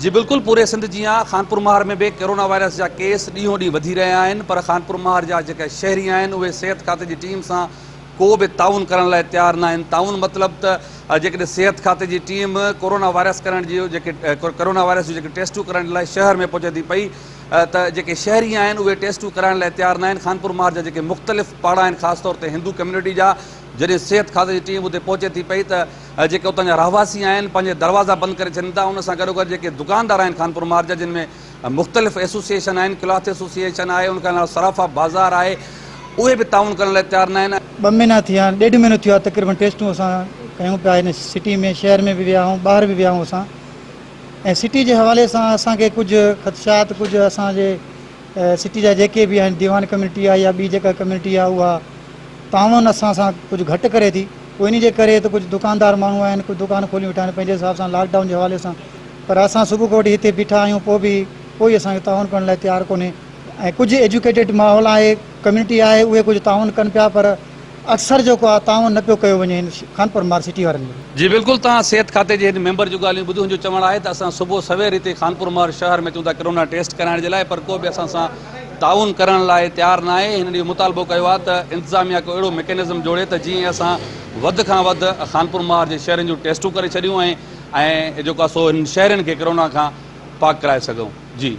جي بلڪل پوري سنڌ جيان خانپور مهر ۾ به ڪرونا وائرس جا ڪيس ڏينهون ڏينهن وڌي رهيا آهن پر خانپور مهر جا جيڪي شهري آهن اهي صحت کاتي جي ٽيم سان ڪو به تعاون ڪرڻ لاء تيار ناهن تعاون مطلب ته جيڪڏهن صحت کاتي جي ٽيم ڪورونا وائرس ڪرڻ جي جيڪي ڪرونا وائرس جون جيڪي ٽيسٽون ڪرڻ لاء شهر ۾ پهچي ٿي پئي ته جيڪي شهري آهن اهي ٽيسٽون ڪرائڻ لاء تيار ناهن خانپور مهر جا جيڪي مختلف پاڙا آهن خاص طور تي هندو ڪميونٽي جا جڏهن صحت کاتي جي ٽيم اتي پهچي ٿي پئي ته جيڪي اتان جا رهواسي آهن پنهنجي دروازا بند ڪري ڇڏين ٿا ان سان گڏوگڏ جيڪي دڪاندار آهن خانپور مار جا جن ۾ مختلف ايسوسيئيشن آهن ڪلاٿ ايسوسيئيشن آهي ان کان علاوه صرافا بازار آهي اهي به تعاون ڪرڻ لاء تيار نه آهن. ٻه مهينا ٿي ويا آهن ڏيڍ مهينو ٿيو آهي تقريبن ٽيسٽون اسان ڪيون پيا هن سٽي ۾ شهر ۾ به ويا آهيون ٻاهر به ويا آهيون اسان ۽ سٽي جي حوالي سان اسان کي ڪجهه خدشات ڪجهه اسان جي سٽي جا جيڪي به آهن ديوان ڪميونٽي آهي يا ٻي جيڪا ڪميونٽي آهي اها تعاون اسان سان ڪجهه گهٽ ڪري ٿي پوء انهي جي ڪري ته ڪجهه دڪاندار ماڻهو آهن ڪجهه دڪان کوليون ويٺا آهن پنهنجي حساب سان لاڪ ڊائون جي حوالي سان پر اسان صبح کان وٺي هتي بيٺا آهيون پوء به ڪوئي اسان کي تعاون ڪرڻ لاء تيار ڪونهي ۽ ڪجهه ايجوڪيٽيڊ ماحول آهي ڪميونٽي آهي اهي ڪجهه تعاون ڪن پيا پر اڪثر جيڪو آهي تعاون نه پيو ڪيو وڃي هن خانپور مار سٽي وارن ۾. جي بلڪل توهان صحت کاتي جي هن ميمبر جون ڳالهيون ٻڌيون هن جو چوڻ آهي ته اسان صبح سوير هتي خانپور مار شهر ۾ اچون ٿا ڪرونا ٽيسٽ ڪرائڻ جي لاء پر ڪو به اسان سان تعاون ڪرڻ لاء تيار ناهي هنن اهو مطالبو ڪيو آهي ته انتظاميا ڪو اهڙو ميڪنزم جوڙي ته جيئن اسان وڌ کان وڌ خانپور مهار جي شهرين جون ٽيسٽون ڪري ڇڏيون ۽ ۽ جيڪو آهي سو هنن شهرين کي ڪرونا کان پاڪ ڪرائي سگهون جي.